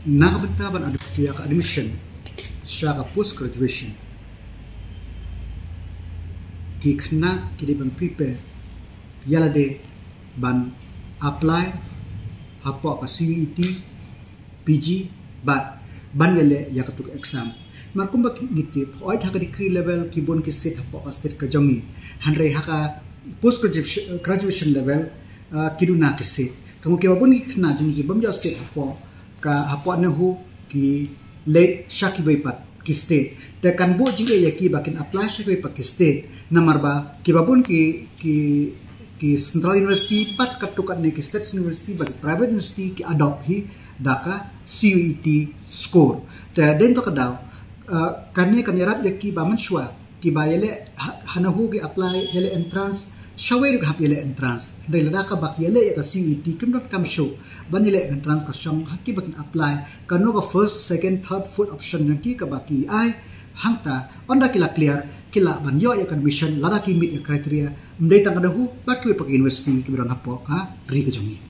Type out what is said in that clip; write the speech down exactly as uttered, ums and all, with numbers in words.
Na ka bynta ban ïa ka admission sha ka post graduation, ki khynnah ki dei ban prepare ïa lade ban apply hapoh ka C U E T, P G, bad ban ïaleh ïa katu ka exam. Namar kumba ngi tip, hooid ha ka degree level ki bun ki seat hapoh ka state ka jong ngi, hynrei ha ka post graduation, graduation level, uh, ki duna ki seat. Ka mut kiba bun ki khynnah jong ngi ki bym ïoh seat hapoh ka, hapoh NEHU, ki leit sha kiwei pat ki state. Te kan buh jingeh ïa ki ba kin apply sha kiwei pat ki state, namar ba kiba bun ki, ki, ki central university bad katto katne ki state university bad ki private university ki adopt hi da ka C U E T score. Te dei to ka daw, uh, kane kan ïarap ïa ki ba mynshuwa kiba ïaleh ha, ha NEHU ki apply ïaleh entrance, shawei ruh ki hap ïaleh entrance. Hynrei lada kaba ki ïaleh ïa ka C U E T kim donkam shuh ban ïaleh entrance, ka shong ha kiba kin apply kano ka first, second, third, fourth option jong ki kaba ki ai. Hangta ynda ki la clear, ki lah ban ïoh ïa ka admission lada ki meet ïa criteria, ym dei tang ka NEHU bad kiwei pat ki university kiba don hapoh ka ri ka jong ngi.